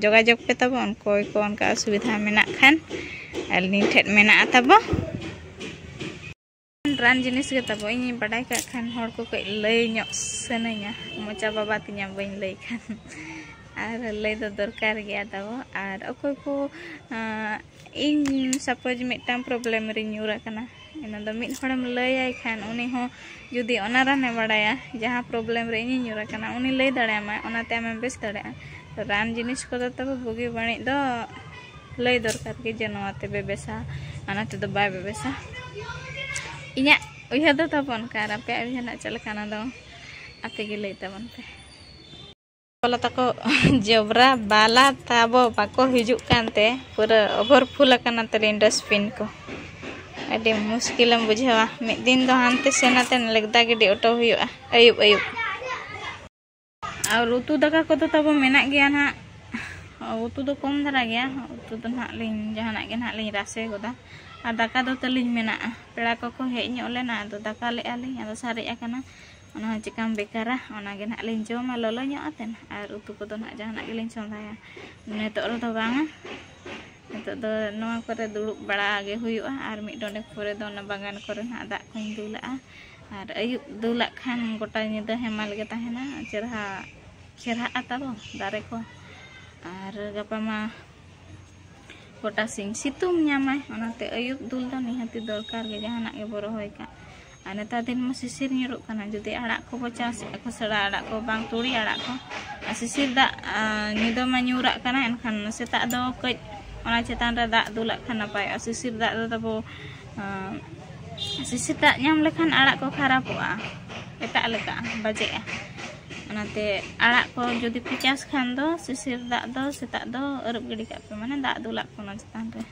ᱡᱳᱜᱟᱡᱳᱜᱽ ᱯᱮ ᱛᱟᱵᱚ, ᱚᱠᱚᱭ ᱠᱚ ᱚᱱᱠᱟ ᱚᱥᱩᱵᱤᱫᱷᱟ ᱢᱮᱱᱟᱜ ᱠᱷᱟᱱ ᱟᱹᱞᱤᱧ ᱴᱷᱮᱱ ᱢᱮᱱᱟᱜᱼᱟ ᱛᱟᱵᱚ᱾ ᱨᱟᱱ ᱡᱤᱱᱤᱥ ᱜᱮ ᱛᱟᱵᱚ, ᱤᱧᱤᱧ ᱵᱟᱰᱟᱭ ᱠᱟᱜ ᱠᱷᱟᱱ ᱦᱚᱲ ᱠᱚ ᱠᱟᱹᱡ ᱞᱟᱹᱭ ᱧᱚᱜ ᱥᱟᱱᱟᱧᱟ, ᱢᱚᱪᱟ ᱵᱟᱵᱟ ᱛᱤᱧᱟ ᱵᱟᱹᱧ ᱞᱟᱹᱭ ᱠᱷᱟᱱ᱾ ᱟᱨ ᱞᱟᱹᱭ ᱫᱚ ᱫᱚᱨᱠᱟᱨ ᱜᱮᱭᱟ ᱛᱟᱵᱚ᱾ ᱟᱨ ᱚᱠᱚᱭ ᱠᱚ, ᱟᱸ, ᱤᱧ ᱥᱟᱯᱳᱡᱽ ᱢᱤᱫᱴᱟᱝ ᱯᱨᱚᱵᱞᱮᱢ ᱨᱤᱧ ᱧᱩᱨ ᱟᱠᱟᱱᱟ, ᱚᱱᱟ ᱫᱚ ᱢᱤᱫ ᱦᱚᱲᱮᱢ ᱞᱟᱹᱭᱟᱭ ᱠᱷᱟᱱ ᱩᱱᱤ ᱦᱚᱸ ᱡᱩᱫᱤ ᱚᱱᱟ ᱨᱟᱱᱮ ᱵᱟᱲᱟᱭᱟ, ᱡᱟᱦᱟᱸ ᱯᱨᱚᱵᱞᱮᱢ ᱨᱮ ᱤᱧᱤᱧ ᱧᱩᱨ ᱟᱠᱟᱱᱟ, ᱩᱱᱤ ᱞᱟᱹᱭ ᱫᱟᱲᱮᱭᱟᱢᱟᱭ, ᱚᱱᱟᱛᱮ ᱟᱢᱮᱢ ᱵᱮᱥ ᱫᱟᱲᱮᱭᱟᱜᱼᱟ᱾ ᱛᱚ ᱨᱟᱱ ᱡᱤᱱᱤᱥ ᱠᱚᱫᱚ ᱛᱟᱵᱚ ᱵᱩᱜᱤ ᱵᱟᱹᱲᱤᱡ ᱫᱚ ᱞᱟᱹᱭ ᱫᱚᱨᱠᱟᱨ ᱜᱮ, ᱡᱮ ᱱᱚᱣᱟ ᱛᱮ ᱵᱮᱵᱮᱥᱟ, ᱚᱱᱟ ᱛᱮᱫᱚ ᱵᱟᱭ ᱵᱮᱵᱮᱥᱟ᱾ ᱤᱧᱟᱹᱜ ᱩᱭᱦᱟᱹᱨ ᱫᱚ ᱛᱟᱵᱚᱱ ᱠᱟᱱ, ᱟᱯᱮᱭᱟᱜ ᱩᱭᱦᱟᱹᱨ ᱨᱮᱱᱟᱜ ᱪᱮᱫ ᱞᱮᱠᱟ, ᱚᱱᱟ ᱫᱚ ᱟᱯᱮ ᱜᱮ ᱞᱟᱹᱭ ᱛᱟᱵᱚᱱ ᱯᱮ᱾ ᱵᱟᱞᱟ ᱛᱟᱠᱚ ᱡᱚᱵᱽᱨᱟ ᱵᱟᱞᱟ ᱛᱟᱵᱚ ᱵᱟᱠᱚ ᱦᱤᱡᱩᱜ ᱠᱟᱱᱛᱮ ᱯᱩᱨᱟᱹ ᱳᱵᱷᱟᱨ ᱯᱷᱩᱞ ᱟᱠᱟᱱᱟ ᱛᱟᱹᱞᱤᱧ ᱰᱟᱥᱴᱵᱤᱱ ᱠᱚ᱾ ᱟᱹᱰᱤ ᱢᱩᱥᱠᱤᱞᱮᱢ ᱵᱩᱡᱷᱟᱹᱣᱟ, ᱢᱤᱫ ᱫᱤᱱ ᱫᱚ ᱦᱟᱱᱛᱮ ᱥᱮᱱ ᱟᱛᱮ ᱞᱮᱜᱫᱟ ᱜᱤᱰᱤ ᱚᱴᱚ ᱦᱩᱭᱩᱜᱼᱟ ᱟᱹᱭᱩᱵ ᱟᱹᱭᱩᱵ᱾ ᱟᱨ ᱩᱛᱩ ᱫᱟᱠᱟ ᱠᱚᱫᱚ ᱛᱟᱵᱚ ᱢᱮᱱᱟᱜ ᱜᱮᱭᱟ ᱱᱟᱦᱟᱜ᱾ ᱩᱛᱩ ᱫᱚ ᱠᱚᱢ ᱫᱷᱟᱨᱟ ᱜᱮᱭᱟ, ᱩᱛᱩ ᱫᱚ ᱱᱟᱦᱟᱜ ᱞᱤᱧ ᱡᱟᱦᱟᱱᱟᱜ ᱜᱮ ᱱᱟᱦᱟᱜ ᱞᱤᱧ ᱨᱟᱥᱮ ᱜᱚᱫᱟ᱾ ᱟᱨ ᱫᱟᱠᱟ ᱫᱚ ᱛᱟᱹᱞᱤᱧ ᱢᱮᱱᱟᱜᱼᱟ, ᱯᱮᱲᱟ ᱠᱚᱠᱚ ᱦᱮᱡ ᱧᱚᱜ ᱞᱮᱱᱟ, ᱟᱫᱚ ᱫᱟᱠᱟ ᱞᱮᱜᱼᱟ ᱞᱤᱧ, ᱟᱫᱚ ᱥᱟᱨᱮᱡ ᱟᱠᱟᱱᱟ, ᱚᱱᱟ ᱦᱚᱸ ᱪᱮᱠᱟᱢ ᱵᱮᱠᱟᱨᱟ, ᱚᱱᱟ ᱜᱮ ᱱᱟᱦᱟᱜ ᱞᱤᱧ ᱡᱚᱢᱟ ᱞᱚᱞᱚ ᱧᱚᱜ ᱟᱛᱮ᱾ ᱟᱨ ᱩᱛᱩ ᱠᱚᱫᱚ ᱱᱟᱦᱟᱜ ᱡᱟᱦᱟᱱᱟᱜ ᱜᱮᱞᱤᱧ ᱪᱚᱸᱫᱟᱭᱟ, ᱱᱤᱛᱚᱜ ᱨᱮᱫᱚ ᱵᱟᱝᱟ᱾ ᱱᱤᱛᱚᱜ ᱫᱚ ᱱᱚᱣᱟ ᱠᱚᱨᱮ ᱫᱩᱲᱩᱵ ᱵᱟᱲᱟ ᱜᱮ ᱦᱩᱭᱩᱜᱼᱟ, ᱟᱨ ᱢᱤᱫ ᱰᱚᱸᱰᱮᱠ ᱯᱚᱨᱮ ᱫᱚ ᱚᱱᱟ ᱵᱟᱜᱟᱱ ᱠᱚᱨᱮ ᱱᱟᱦᱟᱜ ᱫᱟᱜ ᱠᱚᱧ ᱫᱩᱞᱟᱜᱼᱟ᱾ ᱟᱨ ᱟᱹᱭᱩᱵ ᱫᱩᱞᱟᱜ ᱠᱷᱟᱱ ᱜᱚᱴᱟ ᱧᱤᱫᱟᱹ ᱦᱮᱢᱟᱞ ᱜᱮ ᱛᱟᱦᱮᱱᱟ, ᱪᱮᱨᱦᱟ ᱪᱮᱨᱦᱟᱜᱼᱟ ᱛᱟᱵᱚ ᱫᱟᱨᱮ ᱠᱚ᱾ ᱟᱨ ᱜᱟᱯᱟ ᱢᱟ ᱜᱚᱴᱟ ᱥᱤᱧ ᱥᱤᱛᱩᱝ ᱧᱟᱢᱟᱭ, ᱚᱱᱟᱛᱮ ᱟᱹᱭᱩᱵ ᱫᱩᱞ ᱫᱚ ᱱᱤᱦᱟᱹᱛᱤ ᱫᱚᱨᱠᱟᱨ ᱜᱮ, ᱡᱟᱦᱟᱱᱟᱜ ᱜᱮᱵᱚ ᱨᱚᱦᱚᱭ ᱠᱟᱜ᱾ ᱟᱨ ᱱᱮᱛᱟᱨ ᱫᱤᱱ ᱢᱟ ᱥᱤᱥᱤᱨ ᱧᱩᱨᱩᱜ ᱠᱟᱱᱟ, ᱡᱩᱫᱤ ᱟᱲᱟᱜ ᱠᱚᱵᱚ ᱪᱟᱥᱮᱜᱼᱟ, ᱠᱷᱚᱥᱲᱟ ᱟᱲᱟᱜ ᱠᱚ, ᱵᱟᱝ ᱛᱩᱲᱤ ᱟᱲᱟᱜ ᱠᱚ, ᱟᱨ ᱥᱤᱥᱤᱨ ᱫᱟᱜ, ᱟᱸ, ᱧᱤᱫᱟᱹ ᱢᱟ ᱧᱩᱨᱟᱜ ᱠᱟᱱᱟ, ᱮᱱᱠᱷᱟᱱ ᱥᱮᱛᱟᱜ ᱫᱚ ᱠᱟᱹᱡ ᱚᱱᱟ ᱪᱮᱛᱟᱱ ᱨᱮ ᱫᱟᱜ ᱫᱩᱞᱟᱜ ᱠᱷᱟᱱ ᱱᱟᱯᱟᱭᱚᱜᱼᱟ᱾ ᱥᱤᱥᱤᱨ ᱫᱟᱜ ᱫᱚ ᱛᱟᱵᱚ, ᱟᱸ, ᱥᱤᱥᱤᱨ ᱫᱟᱜ ᱧᱟᱢ ᱞᱮᱠᱷᱟᱱ ᱟᱲᱟᱜ ᱠᱚ ᱠᱷᱟᱨᱟᱯᱚᱜᱼᱟ, ᱮᱴᱟᱜ ᱞᱮᱠᱟ ᱵᱟᱡᱮᱜᱼᱟ᱾ ᱚᱱᱟᱛᱮ ᱟᱲᱟᱜ ᱠᱚ ᱡᱩᱫᱤ ᱯᱮ ᱪᱟᱥ ᱠᱷᱟᱱ ᱫᱚ ᱥᱤᱥᱤᱨ ᱫᱟᱜ ᱫᱚ ᱥᱮᱛᱟᱜ ᱫᱚ ᱟᱹᱨᱩᱵ ᱜᱤᱰᱤ ᱠᱟᱜ ᱯᱮ, ᱢᱟᱱᱮ ᱫᱟᱜ ᱫᱩᱞᱟᱜ ᱯᱮ ᱚᱱᱟ ᱪᱮᱛᱟᱱ ᱨᱮ᱾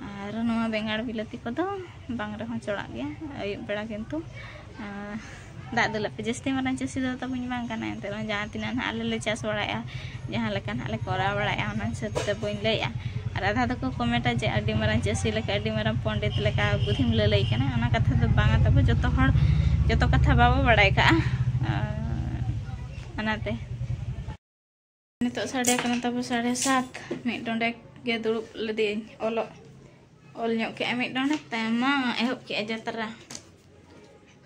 ᱟᱨ ᱱᱚᱣᱟ ᱵᱮᱸᱜᱟᱲ ᱵᱤᱞᱟᱹᱛᱤ ᱠᱚᱫᱚ ᱵᱟᱝ ᱨᱮᱦᱚᱸ ᱪᱚᱲᱟᱜ ᱜᱮᱭᱟ, ᱟᱹᱭᱩᱵ ᱵᱮᱲᱟ ᱠᱤᱱᱛᱩ, ᱟᱸ, ᱫᱟᱜ ᱫᱩᱞᱟᱜ ᱯᱮ᱾ ᱡᱟᱹᱥᱛᱤ ᱢᱟᱨᱟᱝ ᱪᱟᱹᱥᱤ ᱫᱚ ᱛᱟᱵᱚᱧ ᱵᱟᱝ ᱠᱟᱱᱟ, ᱮᱱᱛᱮ ᱨᱮᱦᱚᱸ ᱡᱟᱦᱟᱸ ᱛᱤᱱᱟᱹᱜ ᱱᱟᱦᱟᱜ ᱟᱞᱮ ᱞᱮ ᱪᱟᱥ ᱵᱟᱲᱟᱭᱮᱜᱼᱟ, ᱡᱟᱦᱟᱸ ᱞᱮᱠᱟ ᱱᱟᱦᱟᱜ ᱞᱮ ᱠᱚᱨᱟᱣ ᱵᱟᱲᱟᱭᱮᱜᱼᱟ, ᱚᱱᱟ ᱦᱤᱥᱟᱹᱵ ᱛᱮ ᱵᱟᱹᱧ ᱞᱟᱹᱭᱮᱜᱼᱟ᱾ ᱟᱨ ᱟᱫᱷᱟ ᱫᱚᱠᱚ ᱠᱚᱢᱮᱱᱴᱟ ᱡᱮ ᱟᱹᱰᱤ ᱢᱟᱨᱟᱝ ᱪᱟᱹᱥᱤ ᱞᱮᱠᱟ, ᱟᱹᱰᱤ ᱢᱟᱨᱟᱝ ᱯᱚᱱᱰᱤᱛ ᱞᱮᱠᱟ ᱵᱩᱫᱷᱤᱢ ᱞᱟᱹᱞᱟᱹᱭ ᱠᱟᱱᱟ᱾ ᱚᱱᱟ ᱠᱟᱛᱷᱟ ᱫᱚ ᱵᱟᱝᱟ ᱛᱟᱵᱚ, ᱡᱚᱛᱚ ᱦᱚᱲ ᱡᱚᱛᱚ ᱠᱟᱛᱷᱟ ᱵᱟᱵᱚ ᱵᱟᱲᱟᱭ ᱠᱟᱜᱼᱟ, ᱟᱸ, ᱚᱱᱟᱛᱮ᱾ ᱱᱤᱛᱚᱜ ᱥᱟᱰᱮ ᱠᱟᱱᱟ ᱛᱟᱵᱚ ᱥᱟᱲᱮ ᱥᱟᱛ᱾ ᱢᱤᱫ ᱰᱚᱸᱰᱮᱠ ᱜᱮ ᱫᱩᱲᱩᱵ ᱞᱮᱫᱮᱧ ᱚᱞᱚᱜ᱾ ᱚᱞ ᱧᱚᱜ ᱠᱮᱜᱼᱟ ᱢᱤᱫ ᱰᱚᱸᱰᱮᱠ, ᱛᱟᱭᱚᱢ ᱢᱟ ᱮᱦᱚᱵ ᱠᱮᱜᱼᱟ ᱡᱟᱛᱨᱟ᱾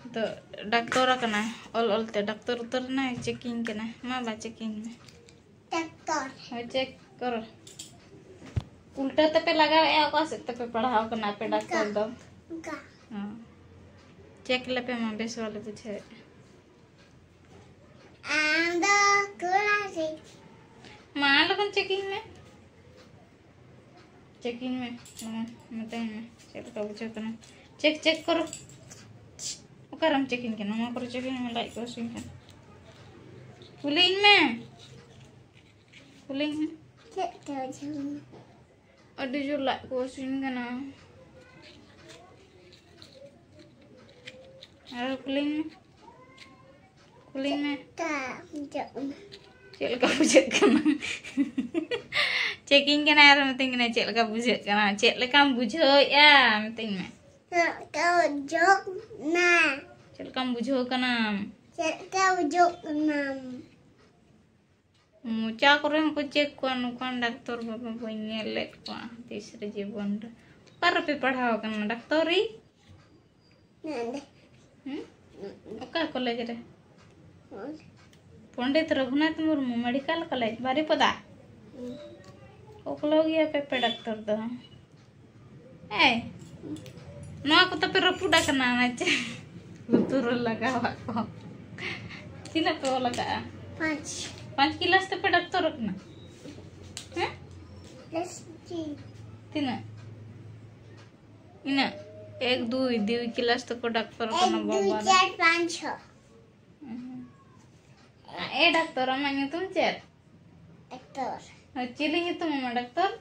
ᱱᱤᱛᱚᱜ ᱰᱟᱠᱛᱚᱨ ᱟᱠᱟᱱᱟ, ᱚᱞ ᱚᱞ ᱛᱮ ᱰᱟᱠᱛᱚᱨ ᱩᱛᱟᱹᱨ ᱮᱱᱟᱭ, ᱪᱮᱠᱤᱝ ᱠᱟᱱᱟ᱾ ᱢᱟ ᱵᱟ, ᱪᱮᱠᱤᱝ ᱢᱮ᱾ ᱰᱟᱠᱛᱚᱨ᱾ ᱦᱳᱭ, ᱪᱮᱠ ᱠᱚᱨ᱾ ᱩᱞᱴᱟᱹ ᱛᱮᱯᱮ ᱞᱟᱜᱟᱣᱮᱜᱼᱟ, ᱚᱠᱟ ᱥᱮᱫ ᱛᱮᱯᱮ ᱯᱟᱲᱦᱟᱣ ᱠᱟᱱᱟ ᱟᱯᱮ ᱰᱟᱠᱛᱚᱨ ᱫᱚ? ᱚᱱᱠᱟ᱾ ᱦᱚᱸ᱾ ᱪᱮᱠ ᱞᱮᱯᱮ ᱢᱟ, ᱵᱮᱥ ᱵᱟᱞᱮ ᱵᱩᱡᱷᱟᱹᱣᱮᱫ᱾ ᱟᱢ ᱫᱚ ᱠᱚᱲᱟ ᱥᱮ? ᱢᱟ ᱞᱚᱜᱚᱱ ᱪᱮᱠᱤᱝ ᱢᱮ, ᱪᱮᱠᱤᱝ ᱢᱮ, ᱞᱚᱜᱚᱱ ᱢᱮᱛᱟᱹᱧ ᱢᱮ ᱪᱮᱫ ᱞᱮᱠᱟ ᱵᱩᱡᱷᱟᱹᱣ ᱠᱟᱱᱟ᱾ ᱪᱮᱠ, ᱪᱮᱠ ᱠᱚᱨᱚ᱾ ᱚᱠᱟᱨᱮᱢ ᱪᱮᱠᱤᱧ ᱠᱟᱱᱟ? ᱱᱚᱣᱟ ᱠᱚᱨᱮ ᱪᱮᱠᱤᱧ ᱢᱮ, ᱞᱟᱡ ᱠᱚ ᱦᱟᱹᱥᱩᱧ ᱠᱟᱱᱟ᱾ ᱠᱩᱞᱤᱧ ᱢᱮ, ᱠᱩᱞᱤᱧ ᱢᱮ᱾ ᱪᱮᱫ ᱛᱮ ᱚᱡᱚᱜ ᱢᱮ? ᱟᱹᱰᱤ ᱡᱳᱨ ᱞᱟᱡ ᱠᱚ ᱦᱟᱹᱥᱩᱧ ᱠᱟᱱᱟ᱾ ᱟᱨ ᱠᱩᱞᱤᱧ ᱢᱮ, ᱠᱩᱞᱤᱧ ᱢᱮ᱾ ᱪᱮᱫ ᱞᱮᱠᱟ ᱵᱩᱡᱷᱟᱹᱜ ᱠᱟᱱᱟ? ᱪᱮᱫ ᱞᱮᱠᱟ ᱵᱩᱡᱷᱟᱹᱜ ᱠᱟᱱᱟ? ᱪᱮᱠᱤᱧ ᱠᱟᱱᱟ ᱟᱨ ᱢᱤᱛᱟᱹᱧ ᱠᱟᱱᱟ, "ᱪᱮᱫ ᱞᱮᱠᱟ ᱵᱩᱡᱷᱟᱹᱜ ᱠᱟᱱᱟ? ᱪᱮᱫ ᱞᱮᱠᱟᱢ ᱵᱩᱡᱷᱟᱹᱣᱮᱫᱼᱟ?" ᱢᱤᱛᱟᱹᱧ ᱢᱮ᱾ ᱪᱮᱫ ᱞᱮᱠᱟ ᱵᱩᱡᱷᱟᱹᱜ ᱠᱟᱱᱟ? ᱪᱮᱫ ᱞᱮᱠᱟᱢ ᱵᱩᱡᱷᱟᱹᱣ ᱠᱟᱱᱟᱢ? ᱪᱮᱫ ᱞᱮᱠᱟ ᱵᱩᱡᱷᱟᱹᱜ ᱠᱟᱱᱟᱢ? ᱢᱚᱪᱟ ᱠᱚᱨᱮ ᱦᱚᱸᱠᱚ ᱪᱮᱠ ᱠᱚᱣᱟ, ᱱᱚᱝᱠᱟᱱ ᱰᱟᱠᱛᱚᱨ ᱵᱟᱵᱟ ᱵᱟᱹᱧ ᱧᱮᱞ ᱞᱮᱫ ᱠᱚᱣᱟ ᱛᱤᱥ ᱨᱮ ᱡᱤᱵᱚᱱ ᱨᱮ᱾ ᱚᱠᱟ ᱨᱮᱯᱮ ᱯᱟᱲᱦᱟᱣ ᱟᱠᱟᱱᱟ ᱰᱟᱠᱛᱚᱨᱤ? ᱱᱚᱰᱮ᱾ ᱦᱩᱸ? ᱚᱠᱟ ᱠᱚᱞᱮᱡᱽ ᱨᱮ? ᱱᱚᱰᱮ᱾ ᱯᱚᱱᱰᱤᱛ ᱨᱚᱜᱷᱩᱱᱟᱛᱷ ᱢᱩᱨᱢᱩ ᱢᱮᱰᱤᱠᱮᱞ ᱠᱚᱞᱮᱡᱽ, ᱵᱟᱨᱤᱯᱚᱫᱟ? ᱦᱩᱸ᱾ ᱚᱠᱞᱚ ᱜᱮᱭᱟ ᱯᱮ, ᱯᱮ ᱰᱟᱠᱛᱚᱨ ᱫᱚ᱾ ᱮᱭ, ᱱᱚᱣᱟ ᱠᱚ ᱛᱟᱯᱮ ᱨᱟᱹᱯᱩᱫ ᱟᱠᱟᱱᱟ, ᱚᱱᱟ ᱪᱮ? ᱞᱩᱛᱩᱨ ᱨᱮ ᱞᱟᱜᱟᱣᱟᱜ ᱠᱚ᱾ ᱛᱤᱱᱟᱹᱜ ᱯᱮ ᱚᱞ ᱟᱠᱟᱜᱼᱟ? ᱯᱟᱸᱪ᱾ ᱯᱟᱸᱪ ᱠᱤᱞᱟᱥ ᱛᱮᱯᱮ ᱰᱟᱠᱛᱚᱨ ᱟᱠᱟᱱᱟ? ᱦᱮᱸ? Plus three. ᱛᱤᱱᱟᱹᱜ? ᱤᱱᱟᱹᱜ? ᱮᱠ, ᱫᱩᱭ, ᱫᱩᱭ ᱠᱤᱞᱟᱥ ᱛᱮᱠᱚ ᱰᱟᱠᱛᱚᱨ ᱟᱠᱟᱱᱟ ᱮᱠ, ᱫᱩᱭ, ᱵᱟᱵᱟ ᱨᱮ᱾ ᱪᱟᱨ, ᱯᱟᱸᱪ, ᱪᱷᱚ᱾ ᱦᱩᱸ᱾ ᱮ ᱰᱟᱠᱛᱚᱨ, ᱟᱢᱟᱜ ᱧᱩᱛᱩᱢ ᱪᱮᱫ? ᱰᱟᱠᱛᱚᱨ᱾ ᱦᱳᱭ, ᱪᱤᱞᱤ ᱧᱩᱛᱩᱢ ᱟᱢᱟᱜ ᱰᱟᱠᱛᱚᱨ?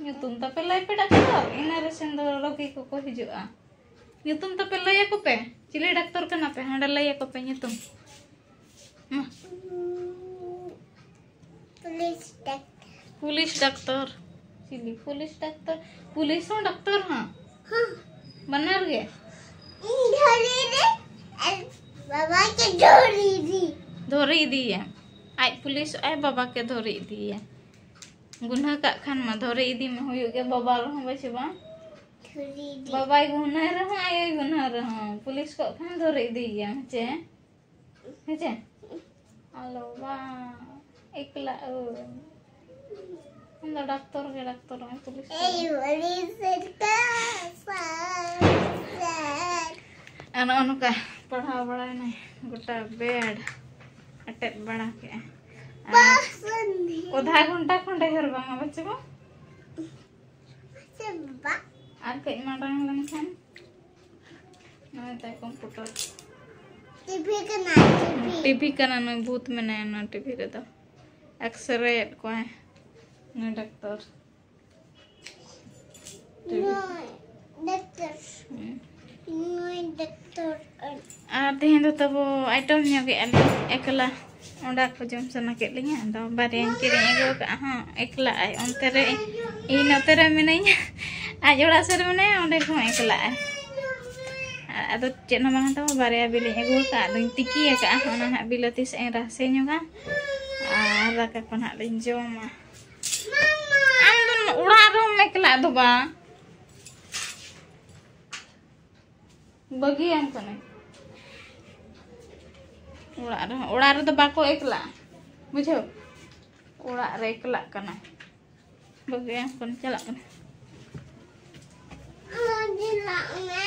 ᱧᱩᱛᱩᱢ ᱛᱟᱯᱮ ᱞᱟᱹᱭ ᱯᱮ ᱰᱟᱠᱛᱚᱨ, ᱤᱱᱟᱹ ᱨᱮ ᱥᱮᱱ ᱫᱚ ᱨᱳᱜᱤ ᱠᱚᱠᱚ ᱦᱤᱡᱩᱜᱼᱟ᱾ ᱧᱩᱛᱩᱢ ᱛᱟᱯᱮ ᱞᱟᱹᱭ ᱟᱠᱚ ᱯᱮ, ᱪᱤᱞᱤ ᱰᱟᱠᱛᱚᱨ ᱠᱟᱱᱟ ᱯᱮ, ᱦᱟᱸᱰᱮ ᱞᱟᱹᱭ ᱟᱠᱚ ᱯᱮ ᱧᱩᱛᱩᱢ᱾ ᱢᱟ᱾ Police doctor. Police doctor. ᱪᱤᱞᱤ? Police doctor. ᱯᱩᱞᱤᱥ ᱦᱚᱸ ᱰᱟᱠᱛᱚᱨ ᱦᱚᱸ᱾ ᱦᱚᱸ᱾ ᱵᱟᱱᱟᱨ ᱜᱮ? ᱤᱧ ᱫᱷᱚᱨᱮ ᱨᱮ, ᱟᱨ ᱵᱟᱵᱟ ᱠᱮ ᱫᱷᱚᱨᱮ ᱨᱮ᱾ ᱫᱷᱚᱨᱮ ᱤᱫᱤᱭᱮᱭᱟ᱾ ᱟᱡ ᱯᱩᱞᱤᱥᱚᱜ ᱟᱭ, ᱵᱟᱵᱟ ᱠᱮ ᱫᱷᱚᱨᱮ ᱤᱫᱤᱭᱮᱭᱟ᱾ ᱜᱩᱱᱦᱟᱹ ᱠᱟᱜ ᱠᱷᱟᱱ ᱢᱟ ᱫᱷᱚᱨᱮ ᱤᱫᱤ ᱢᱮ ᱦᱩᱭᱩᱜ ᱜᱮ, ᱵᱟᱵᱟ ᱨᱮᱦᱚᱸ ᱵᱟᱪᱮ ᱵᱟᱝ᱾ ᱫᱷᱚᱨᱮ ᱤᱫᱤ᱾ ᱵᱟᱵᱟᱭ ᱜᱩᱱᱦᱟᱹ ᱨᱮᱦᱚᱸ, ᱟᱭᱳᱭ ᱜᱩᱱᱦᱟᱹ ᱨᱮᱦᱚᱸ, ᱯᱩᱞᱤᱥ ᱠᱚᱜ ᱠᱷᱟᱱ ᱫᱷᱚᱨᱮ ᱤᱫᱤᱭᱮᱭᱟᱢ, ᱦᱮᱸ ᱪᱮ? ᱦᱮᱸ ᱪᱮ? ᱟᱞᱚ ᱵᱟᱝ, ᱮᱠᱞᱟ ᱟᱹᱧ᱾ ᱟᱢ ᱫᱚ ᱰᱟᱠᱛᱚᱨ ᱜᱮ ᱰᱟᱠᱛᱚᱨ, ᱟᱢ ᱯᱩᱞᱤᱥ ᱫᱚ ᱮᱭ ᱵᱟᱝ᱾ ᱩᱱᱤ ᱥᱚᱨᱠᱟᱨ, ᱥᱚᱨᱠᱟᱨ᱾ ᱟᱨ ᱱᱚᱜᱼᱚ ᱱᱚᱝᱠᱟ ᱯᱟᱲᱦᱟᱣ ᱵᱟᱲᱟᱭᱱᱟᱭ ᱜᱚᱴᱟ ᱵᱮᱰ ᱟᱴᱮᱫ ᱵᱟᱲᱟ ᱠᱮᱜᱼᱟ᱾ ᱟᱨ ᱵᱟᱥ ᱩᱱᱤ᱾ ᱚᱫᱷᱟ ᱜᱷᱚᱱᱴᱟ ᱠᱷᱚᱱ ᱰᱷᱮᱨ ᱵᱟᱝᱟ ᱵᱟᱪᱮ ᱵᱟᱝ? ᱥᱮ ᱵᱟ? ᱟᱨ ᱠᱟᱹᱡ ᱢᱟᱨᱟᱝ ᱞᱮᱱᱠᱷᱟᱱ ᱱᱚᱜᱼᱚᱭ ᱛᱟᱭ ᱠᱚᱢᱯᱩᱴᱟᱨ᱾ ᱴᱤᱵᱷᱤ ᱠᱟᱱᱟ, ᱴᱤᱵᱷᱤ᱾ ᱴᱤᱵᱷᱤ ᱠᱟᱱᱟ, ᱱᱩᱭ ᱵᱷᱩᱛ ᱢᱮᱱᱟᱭᱟ ᱱᱚᱣᱟ ᱴᱤᱵᱷᱤ ᱨᱮᱫᱚ᱾ ᱮᱠᱥᱨᱮᱭᱮᱫ ᱠᱚᱣᱟᱭ ᱱᱩᱭ ᱰᱟᱠᱛᱚᱨ᱾ ᱱᱩᱭ ᱰᱟᱠᱛᱚᱨ᱾ ᱦᱩᱸ᱾ ᱱᱩᱭ ᱰᱟᱠᱛᱚᱨ᱾ ᱟᱨ ᱛᱮᱦᱮᱧ ᱫᱚ ᱛᱟᱵᱚ ᱟᱭᱴᱚᱢ ᱧᱚᱜᱮᱜᱼᱟ ᱞᱤᱧ ᱮᱠᱞᱟ᱾ ᱚᱸᱰᱟ ᱠᱚ ᱡᱚᱢ ᱥᱟᱱᱟ ᱠᱮᱫ ᱞᱤᱧᱟ, ᱟᱫᱚ ᱵᱟᱨᱭᱟᱧ ᱠᱤᱨᱤᱧ ᱟᱹᱜᱩ ᱟᱠᱟᱫᱼᱟ ᱦᱚᱸ ᱮᱠᱞᱟ ᱟᱭ᱾ ᱚᱱᱛᱮ ᱨᱮ ᱤᱧ ᱱᱚᱛᱮ ᱨᱮ ᱢᱤᱱᱟᱹᱧᱟ, ᱟᱡ ᱚᱲᱟᱜ ᱥᱮᱫ ᱨᱮ ᱢᱮᱱᱟᱭᱟ, ᱚᱸᱰᱮ ᱠᱚᱦᱚᱸ ᱮᱠᱞᱟ ᱟᱭ᱾ ᱟᱨ ᱟᱫᱚ ᱪᱮᱫ ᱦᱚᱸ ᱵᱟᱝ ᱛᱟᱵᱚ, ᱵᱟᱨᱭᱟ ᱵᱤᱞᱤᱧ ᱟᱹᱜᱩ ᱟᱠᱟᱫᱼᱟ, ᱟᱫᱚᱧ ᱛᱤᱠᱤ ᱟᱠᱟᱫᱼᱟ᱾ ᱚᱱᱟ ᱱᱟᱦᱟᱜ ᱵᱤᱞᱟᱹᱛᱤ ᱥᱮᱫ ᱤᱧ ᱨᱟᱥᱮ ᱧᱚᱜᱟ ᱟᱨ ᱫᱟᱠᱟ ᱠᱚ ᱱᱟᱦᱟᱜ ᱞᱤᱧ ᱡᱚᱢᱟ᱾ ᱟᱢ ᱫᱚ ᱚᱲᱟᱜ ᱨᱮᱦᱚᱸᱢ ᱮᱠᱞᱟ ᱫᱚ ᱵᱟᱝ, ᱵᱟᱹᱜᱤᱭᱟᱢ ᱠᱟᱹᱱᱟᱹᱧ᱾ ᱚᱲᱟᱜ ᱨᱮᱦᱚᱸ, ᱚᱲᱟᱜ ᱨᱮᱫᱚ ᱵᱟᱠᱚ ᱮᱠᱞᱟᱜᱼᱟ, ᱵᱩᱡᱷᱟᱹᱣ? ᱚᱲᱟᱜ ᱨᱮ ᱮᱠᱞᱟᱜ ᱠᱟᱱᱟ, ᱵᱟᱹᱜᱤᱭᱟᱢ ᱠᱟᱹᱱᱟᱹᱧ, ᱪᱟᱞᱟᱜ ᱠᱟᱱᱟ᱾ ᱟᱢ ᱪᱟᱞᱟᱜ ᱢᱮ᱾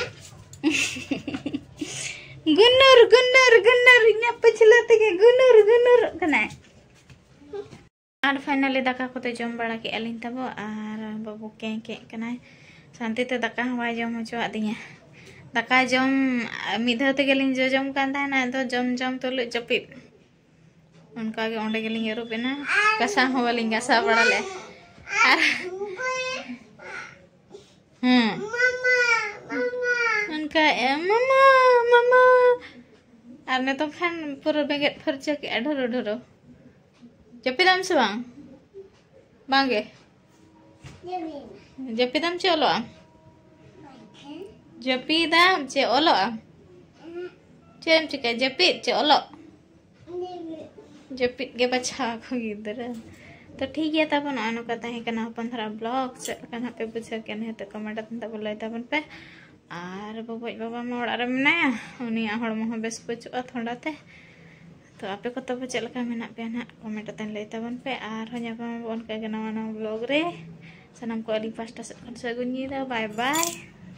ᱜᱩᱱᱩᱨ ᱜᱩᱱᱩᱨ ᱜᱩᱱᱩᱨ, ᱤᱧᱟᱹᱜ ᱯᱟᱹᱪᱷᱞᱟᱹ ᱛᱮᱜᱮ ᱜᱩᱱᱩᱨ ᱜᱩᱱᱩᱨᱚᱜ ᱠᱟᱱᱟᱭ᱾ ᱟᱨ finally ᱫᱟᱠᱟ ᱠᱚᱫᱚ ᱡᱚᱢ ᱵᱟᱲᱟ ᱠᱮᱜᱼᱟ ᱞᱤᱧ ᱛᱟᱵᱚ, ᱟᱨ ᱵᱟᱹᱵᱩ ᱠᱮᱸ ᱠᱮᱸ ᱠᱟᱱᱟᱭ, ᱥᱟᱱᱛᱤ ᱛᱮ ᱫᱟᱠᱟ ᱦᱚᱸ ᱵᱟᱭ ᱡᱚᱢ ᱦᱚᱪᱚᱣᱟᱫ ᱫᱤᱧᱟ᱾ ᱫᱟᱠᱟ ᱡᱚᱢ ᱢᱤᱫ ᱫᱷᱟᱣ ᱛᱮᱜᱮ ᱞᱤᱧ ᱡᱚᱡᱚᱢ ᱠᱟᱱ ᱛᱟᱦᱮᱱᱟ, ᱟᱫᱚ ᱡᱚᱢ ᱡᱚᱢ ᱛᱩᱞᱩᱡ ᱡᱟᱹᱯᱤᱫ᱾ ᱚᱱᱠᱟ ᱜᱮ ᱚᱸᱰᱮ ᱜᱮᱞᱤᱧ ᱟᱹᱨᱩᱵ ᱮᱱᱟ, ᱜᱟᱥᱟᱣ ᱦᱚᱸ ᱵᱟᱹᱞᱤᱧ ᱜᱟᱥᱟᱣ ᱵᱟᱲᱟ ᱞᱮᱫᱼᱟ᱾ ᱟᱨ ᱦᱮᱸ, ᱢᱟᱢᱟ, ᱢᱟᱢᱟ᱾ ᱚᱱᱠᱟ ᱮ, ᱢᱟᱢᱟ, ᱢᱟᱢᱟ᱾ ᱟᱨ ᱱᱤᱛᱚᱝ ᱠᱷᱟᱱ ᱯᱩᱨᱟᱹ ᱵᱮᱸᱜᱮᱫ ᱯᱷᱟᱨᱪᱟ ᱠᱮᱜᱼᱟ ᱰᱷᱚᱨᱚ ᱰᱷᱚᱨᱚ᱾ ᱡᱟᱹᱯᱤᱫᱟᱢ ᱥᱮ ᱵᱟᱝ? ᱵᱟᱝᱜᱮ᱾ ᱡᱟᱹᱯᱤᱫ᱾ ᱡᱟᱹᱯᱤᱫᱟᱢ ᱪᱮ ᱚᱞᱚᱜ ᱟᱢ? ᱵᱟᱝᱠᱷᱟᱱ᱾ ᱡᱟᱹᱯᱤᱫᱟᱢ ᱪᱮ ᱚᱞᱚᱜ ᱟᱢ? ᱪᱮᱫ ᱮᱢ ᱪᱤᱠᱟᱹᱭᱟ? ᱡᱟᱹᱯᱤᱫ ᱪᱮ ᱚᱞᱚᱜ? ᱡᱟᱹᱯᱤᱫ᱾ ᱡᱟᱹᱯᱤᱫ ᱜᱮ ᱵᱟᱪᱷᱟᱣ ᱟᱠᱚ ᱜᱤᱫᱽᱨᱟᱹ᱾ ᱛᱚ ᱴᱷᱤᱠ ᱜᱮᱭᱟ ᱛᱟᱵᱚ, ᱱᱚᱜᱼᱚᱭ ᱱᱚᱝᱠᱟ ᱛᱟᱦᱮᱸ ᱠᱟᱱᱟ ᱦᱚᱯᱚᱱ ᱫᱷᱟᱨᱟ vlog᱾ ᱪᱮᱫ ᱞᱮᱠᱟ ᱱᱟᱦᱟᱜ ᱯᱮ ᱵᱩᱡᱷᱟᱹᱣ ᱠᱮᱫᱼᱟ, ᱱᱤᱦᱟᱹᱛ comment ᱟᱛᱮ ᱛᱟᱵᱚ ᱞᱟᱹᱭ ᱛᱟᱵᱚᱱ ᱯᱮ᱾ ᱟᱨ ᱵᱟᱵᱟᱡ ᱵᱟᱵᱟ ᱢᱟ ᱚᱲᱟᱜ ᱨᱮ ᱢᱮᱱᱟᱭᱟ, ᱩᱱᱤᱭᱟᱜ ᱦᱚᱲᱢᱚ ᱦᱚᱸ ᱵᱮᱥ ᱵᱟᱹᱪᱩᱜᱼᱟ ᱛᱷᱚᱱᱰᱟ ᱛᱮ᱾ ᱛᱚ ᱟᱯᱮ ᱠᱚ ᱛᱟᱵᱚ ᱪᱮᱫ ᱞᱮᱠᱟ ᱢᱮᱱᱟᱜ ᱯᱮᱭᱟ ᱱᱟᱦᱟᱜ comment ᱟᱛᱮ ᱞᱟᱹᱭ ᱛᱟᱵᱚᱱ ᱯᱮ᱾ ᱟᱨᱦᱚᱸ ᱧᱟᱯᱟᱢ ᱟᱵᱚ ᱚᱱᱠᱟ ᱜᱮ ᱱᱟᱣᱟ ᱱᱟᱣᱟ vlog ᱨᱮ᱾ ᱥᱟᱱᱟᱢ ᱠᱚ ᱟᱹᱞᱤᱧ ᱯᱟᱦᱴᱟ ᱥᱮᱫ ᱠᱷᱚᱱ ᱥᱟᱹᱜᱩᱱ ᱧᱤᱫᱟᱹ, bye bye᱾